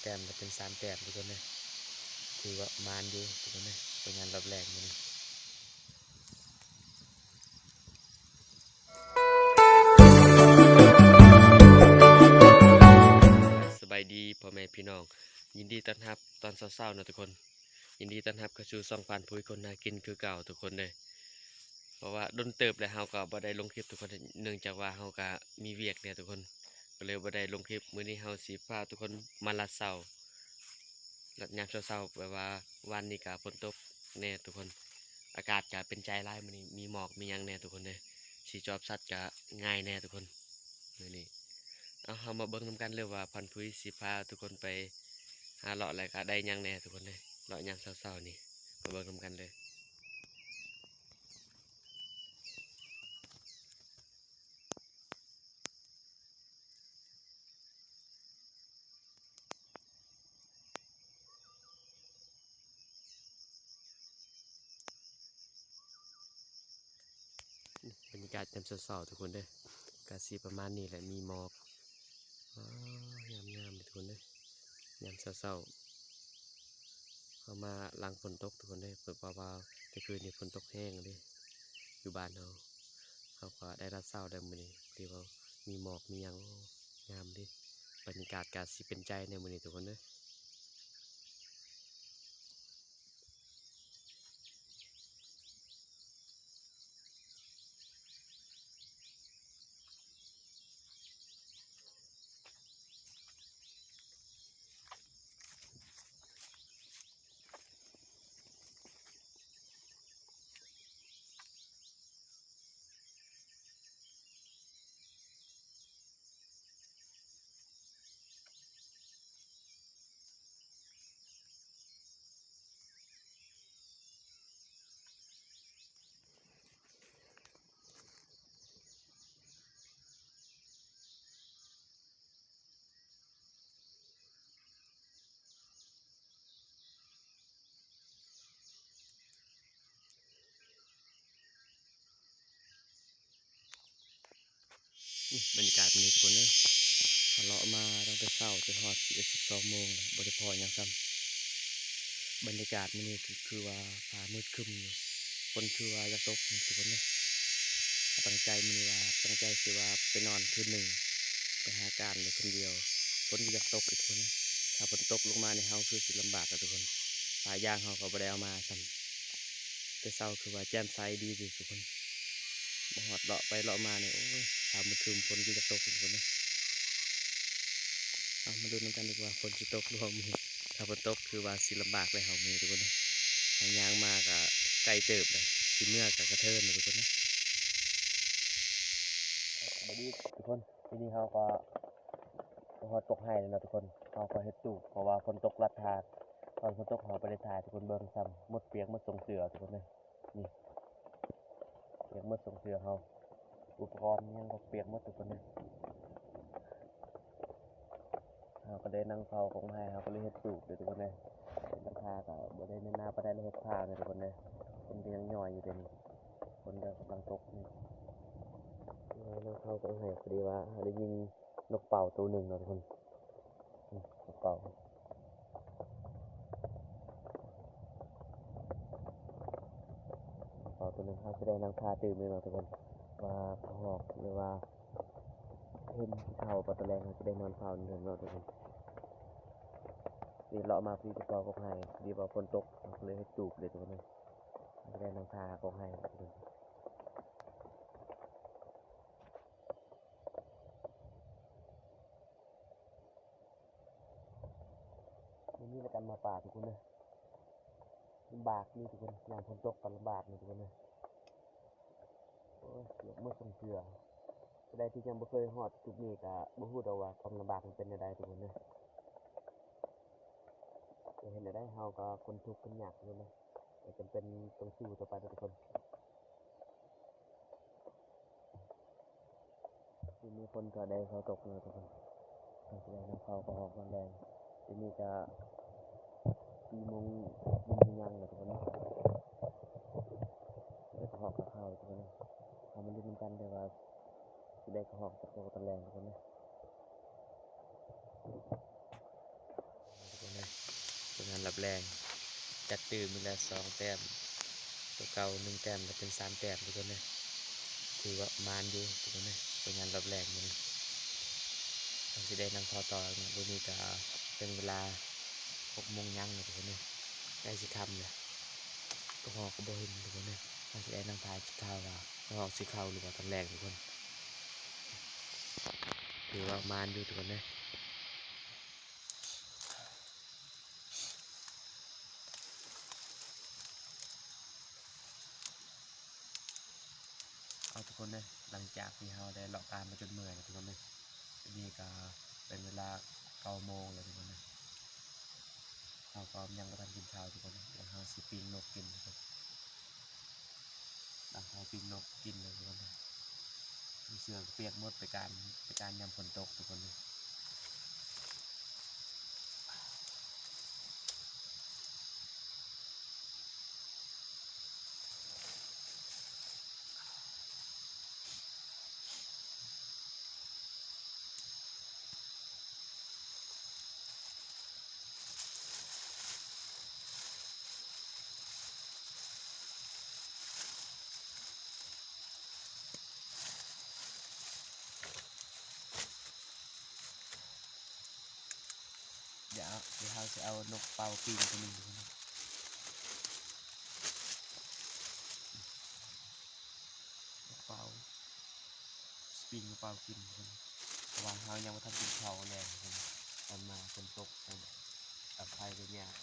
ແຕ້ມກໍເປັນສາມແຕ້ມທຸກຄົນເດີ ຖືວ່າໝານຢູ່ທຸກຄົນເດີ ຜົນງານລອບແລກມື້ນີ້. ສະບາຍດີພໍ່ແມ່ພີ່ນ້ອງ ຍິນດີຕ້ອນຮັບຕອນເຊົ້າໆເນາະທຸກຄົນ. ຍິນດີຕ້ອນຮັບເຂົ້າສູ່ຊ່ອງພານຜຸຍຄົນຫາກິນຄືເກົ່າທຸກຄົນເດີ. ເພາະວ່າດົນເຕີບແລ້ວເຮົາກໍບໍ່ໄດ້ລົງຄລິບທຸກຄົນ ເນື່ອງຈາກວ່າເຮົາກໍມີວຽກແດ່ທຸກຄົນ ກໍເລີຍບໍ່ໄດ້ລົງຄລິບ. ມື້ນີ້ເຮົາຊິພາທຸກຄົນມາລັດເຊົ້າ ລັດຍາມເຊົ້າໆ ແບບວ່າວານນີ້ກໍຝົນຕົກແດ່ທຸກຄົນ ອາກາດກໍເປັນໃຈຫຼາຍມື້ນີ້ ມີໝອກມີຫຍັງແດ່ທຸກຄົນເດີ. ຊິຈອບສັດກໍງ່າຍແດ່ທຸກຄົນ ມື້ນີ້. ເອົາ ເຮົາມາເບິ່ງນຳກັນເລີຍວ່າພານຜຸຍຊິພາທຸກຄົນໄປຫາເລາະ ແລ້ວກະໄດ້ຫຍັງແດ່ທຸກຄົນເດີ ເລາະຍາມເຊົ້າໆນີ້ ມາເບິ່ງນຳກັນເລີຍ. ບັນຍາກາດຍາມເຊົ້າໆທຸກຄົນເດີ ກະຊິປະມານນີ້ແຫຼະ ມີໝອກ ວ້າວ ງາມໆເລີຍທຸກຄົນເດີ ຍາມເຊົ້າໆ ເຮົາມາຫຼັງຝົນຕົກທຸກຄົນເດີ ເພາະວ່າແຕ່ຄືນນີ້ຝົນຕົກແຮງເດ້ ຢູ່ບ້ານເຮົາ ເຮົາກໍໄດ້ລັດເຊົ້າແລ້ວມື້ນີ້ ທີ່ວ່າມີໝອກມີຫຍັງ ໂອ້ ງາມເດ້ ບັນຍາກາດກະຊິເປັນໃຈແດ່ມື້ນີ້ທຸກຄົນເດີ. ນີ້ບັນຍາກາດມື້ນີ້ທຸກຄົນເອີຍ ເຮົາເລາະມາຕັ້ງແຕ່ເຊົ້າຈົນຮອດສິບເອັດ ສິບສອງໂມງແລ້ວ ບໍ່ໄດ້ພໍ້ຫຍັງຊ້ຳ. ບັນຍາກາດມື້ນີ້ກໍຄືວ່າຟ້າມືດຄຶ້ມຢູ່ ຝົນຄືວ່າຢາກຕົກນີ້ທຸກຄົນເອີຍ. ຕັ້ງໃຈມື້ນີ້ວ່າ ຕັ້ງໃຈຊິວ່າໄປນອນຄືນໜຶ່ງ ໄປຫາການໄດ້ຄືນດຽວ ຝົນກໍຢາກຕົກອີກທຸກຄົນເອີຍ. ຖ້າຝົນຕົກລົງມານີ້ ເຮົາຄືຊິລຳບາກແລ້ວທຸກຄົນ ຜ້າຢາງເຮົາກໍບໍ່ໄດ້ເອົາມາຊ້ຳ. ແຕ່ເຊົ້າຄືວ່າແຈ່ມໃສດີຢູ່ທຸກຄົນ ມາຮອດເລາະໄປເລາະມານີ້ ໂອ້ຍ ຟ້າມືດຄຶ້ມ ຝົນຄືຢາກຕົກທຸກຄົນເອີຍ. ເອົາ ມາລຸ້ນນຳກັນອີກວ່າຝົນຊິຕົກຫຼືບໍ່ມື້ນີ້. ຖ້າຝົນຕົກຄືວ່າຊິລຳບາກເລີຍເຮົາມື້ນີ້ທຸກຄົນເອີຍ. ເຮົາຍ່າງມາກະໄກເຕີບເລີຍ ຊິເມືອກະກະເທີນເລີຍທຸກຄົນເອີຍ. ສະບາຍດີທຸກຄົນ ທີນີ້ເຮົາກໍ ຮອດກົກໄຮ່ແລ້ວເນາະທຸກຄົນ ເຮົາກໍເຮັດຕູບ ເພາະວ່າຝົນຕົກລັດທາງ ຕອນຝົນຕົກເຮົາບໍ່ໄດ້ຖ່າຍໃຫ້ທຸກຄົນເບິ່ງຊ້ຳ ໝົດ ປຽກໝົດຊົງເສື້ອທຸກຄົນເອີຍ. ນີ້ ປຽກໝົດຊົງເສື້ອເຮົາ ອຸປະກອນຫຍັງກໍປຽກໝົດທຸກຄົນເອີຍ. ເຮົາກໍໄດ້ນັ່ງເຝົ້າກົກໄຮ່ ເຮົາກໍເລີຍເຮັດຕູບເລີຍທຸກຄົນເອີຍ. ເຮັດຫຼັງຄາກໍບໍ່ໄດ້ແໜ້ນໜາປານໃດ ເຮັດຝາເລີຍທຸກຄົນເອີຍ. ຝົນກໍຍັງຍ້ອຍຢູ່ເດນີ້ ຝົນກໍກຳລັງຕົກນີ້. ເອີ ນັ່ງເຝົ້າກົກໄຮ່ ພໍດີວ່າເຮົາໄດ້ຍິງ ນົກເປົ້າໂຕໜຶ່ງເນາະທຸກຄົນ ນີ້ ນົກເປົ້າ ນົກເປົ້າໂຕໜຶ່ງ. ເຮົາຊິໄດ້ນັ່ງຖ້າຕື່ມເລີຍເນາະທຸກຄົນ ວ່າກະຮອກ ຫຼືວ່າເຫັນເຂົາບໍ່ ຕອນແລງເຮົາຊິໄດ້ນອນເຝົ້າເນາະທຸກຄົນ. ນີ້ເລາະມາພໍດີ ເຂົ້າກົກໄຮ່ ພໍດີວ່າຝົນຕົກ ເຮົາກໍເລີຍເຮັດຕູບເລີຍທຸກຄົນເອີຍ. ເຮົາຊິໄດ້ນັ່ງຖ້າກົກໄຮ່ເນາະທຸກຄົນ. ມື້ນີ້ລະກັນມາປ່າທຸກຄົນເດີ ລຳບາກນີ້ທຸກຄົນ ຍາມຝົນຕົກກໍລຳບາກນີ້ທຸກຄົນເດີ. ໂອ້ຍ ປຽກໝົດຊົງເສື້ອ ຜູ້ໃດທີ່ຍັງບໍ່ເຄີຍຮອດຈຸດນີ້ກໍບໍ່ຮູ້ດອກວ່າຄວາມລຳບາກມັນເປັນແນວໃດທຸກຄົນເດີ. ຈະເຮັດແນວໃດ ເຮົາກໍຄົນທຸກຄົນຍາກຢູ່ເນາະ ກໍຈຳເປັນຕ້ອງສູ້ຕໍ່ໄປເດີທຸກຄົນ. ມື້ນີ້ຝົນກໍໄດ້ເຊົາຕົກແລ້ວທຸກຄົນ ເຮົາຊິໄດ້ນຳເຂົ້າກະຮອກຮອດແລງ. ດຽວນີ້ກະສີ່ໂມງ ສີ່ໂມງຍັງແລ້ວທຸກຄົນເນາະ ໄດ້ກະຮອກຄາວໆທຸກຄົນເນາະ. ເຮົາມາລຸ້ນນຳກັນເດີວ່າຊິໄດ້ກະຮອກຈັກໂຕຕອນແລງທຸກຄົນເນາະ. ນີ້ ງານລັບແລງ ຈັດຕື່ມອີກແລ້ວສອງແຕ້ມ ຕົວເກົ່າໜຶ່ງແຕ້ມ ກໍເປັນສາມແຕ້ມທຸກຄົນເດີ. ຖືວ່າໝານຢູ່ທຸກຄົນເດີ ຜົນງານລັບແລງມື້ນີ້. ເຮົາຊິໄດ້ນັ່ງເຜົາຕໍ່ເນາະ ດຽວນີ້ກໍເປັນເວລາຫົກໂມງຫຍັງແລ້ວທຸກຄົນເດີ ໃກ້ຊິຄ່ຳແລ້ວ ກໍຮອກກໍບໍ່ເຫັນທຸກຄົນເດີ. ເຮົາຊິໄດ້ນັ່ງຖ້າກິນເຂົ້າວ່າຮອກຊິເຂົ້າຫຼືວ່າຕອນແລງທຸກຄົນ. ຖືວ່າໝານຢູ່ທຸກຄົນເດີ. ເອົາທຸກຄົນເດີ ຫຼັງຈາກທີ່ເຮົາໄດ້ເລາະການມາຈົນເມື່ອຍແລ້ວທຸກຄົນເດີ ດຽວນີ້ກໍເປັນເວລາເກົ້າໂມງແລ້ວທຸກຄົນເດີ. ເຮົາກໍຍັງບໍ່ທັນກິນເຂົ້າທຸກຄົນເດີ ດຽວເຮົາຊິປີ້ງນົກກິນທຸກຄົນ. ຫຼັງເຮົາປີ້ງນົກກິນແລ້ວທຸກຄົນເດີ ເສື້ອກໍປຽກໝົດ ໄປການ ໄປການຍາມຝົນຕົກທຸກຄົນເດີ. ດຽວ ດຽວເຮົາຊິເອົານົກເປົ້າປີ້ງຕົວໜຶ່ງ ນົກເປົ້າ ຊິປີ້ງນົກເປົ້າກິນ ເພາະວ່າເຮົາຍັງບໍ່ທັນກິນເຂົ້າແລງ ຕອນມາຝົນຕົກ ດັງໄຟກໍຍາກ. ເ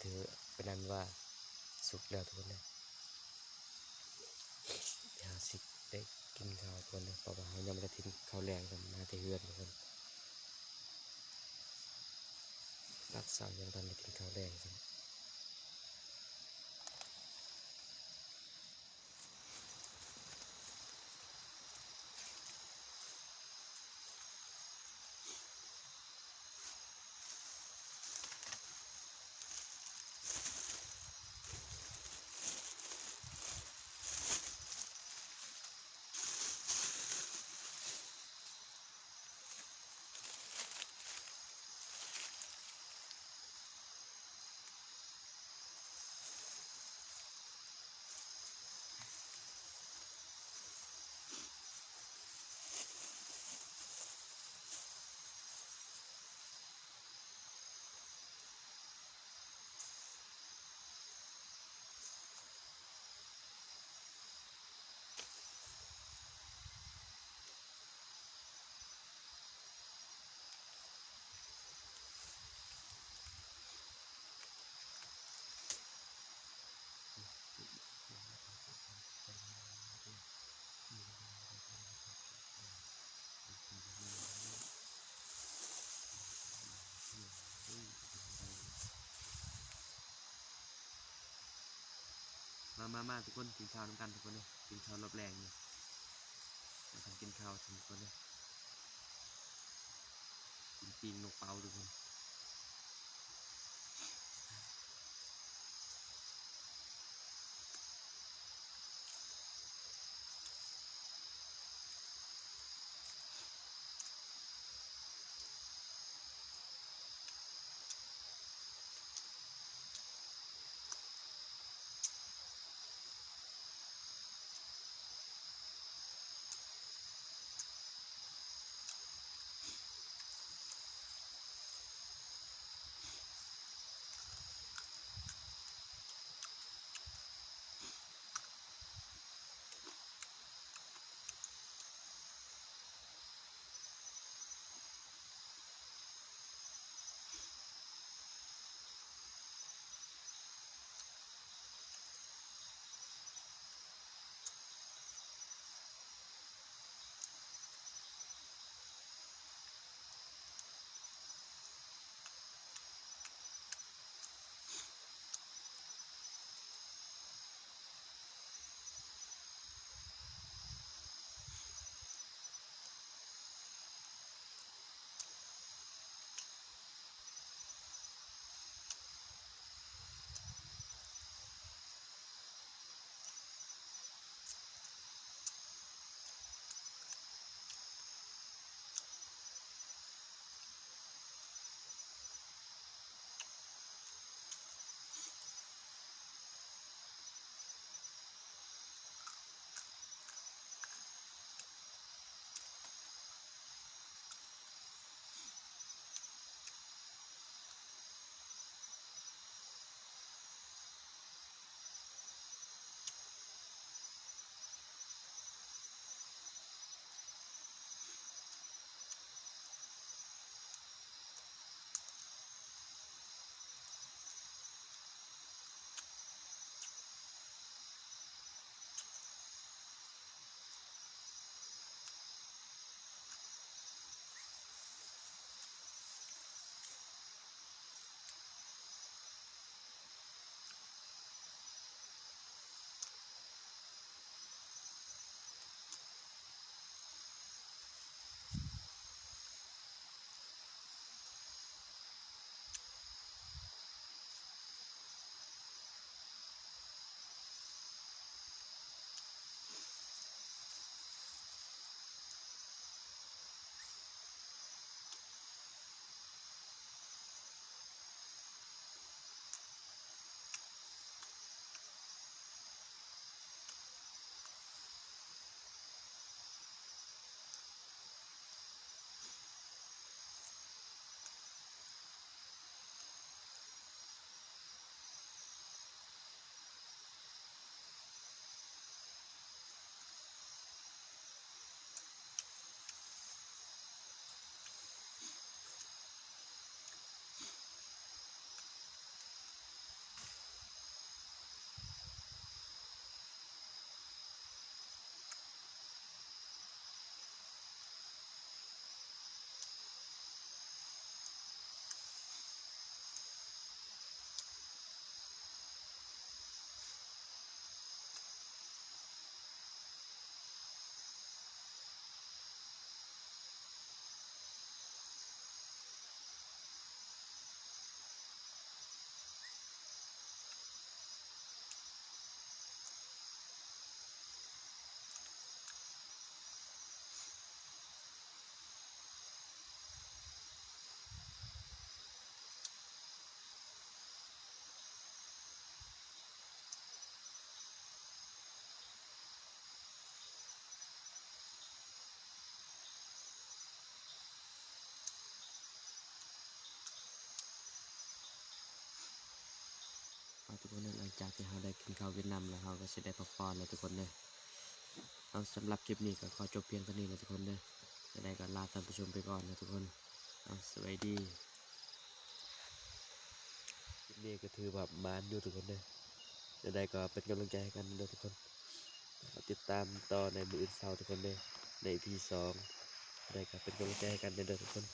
ຖືເປັນອັນວ່າສຸກແລ້ວທຸກຄົນເດີ. ດຽວເຮົາຊິໄດ້ກິນເຂົ້າທຸກຄົນເດີ ເພາະວ່າເຮົາຍັງບໍ່ໄດ້ກິນເຂົ້າແລງ ມາແຕ່ເຮືອນທຸກຄົນ ຕອນເຊົ້າຍັງບໍ່ທັນໄດ້ກິນເຂົ້າແລງຊ້ຳ. ມາ ມາ ມາ ທຸກຄົນ ກິນເຂົ້ານຳກັນທຸກຄົນເດີ ກິນເຂົ້າຮອບແລງນີ້ ມາ ກິນເຂົ້າທຸກຄົນເດີ ກິນປີ້ງນົກເປົ້າທຸກຄົນ. ມ ເອົາທຸກຄົນເດີ ຫຼັງຈາກທີ່ເຮົາໄດ້ກິນເຂົ້າກິນນ້ຳແລ້ວ ເຮົາກໍຊິໄດ້ພັກຜ່ອນແລ້ວທຸກຄົນເດີ. ເອົາ ສຳລັບຄລິບນີ້ກໍຂໍຈົບພຽງເທົ່ານີ້ແຫຼະທຸກຄົນເດີ. ຈັ່ງໃດກໍລາທ່ານຜູ້ຊົມໄປກ່ອນນະທຸກຄົນ. ເອົາ ສະບາຍດີ. ຄລິບນີ້ກໍຖືວ່າໝານຢູ່ທຸກຄົນເດີ. ຈັ່ງໃດກໍເປັນກຳລັງໃຈໃຫ້ກັນເດີທຸກຄົນ. ເຮົາຕິດຕາມຕໍ່ໃນມື້ອື່ນເຊົ້າທຸກຄົນເດີ ໃນອີພີສອງ. ຈັ່ງໃດກໍເປັນກຳລັງໃຈໃຫ້ກັນເດີທຸກຄົນ.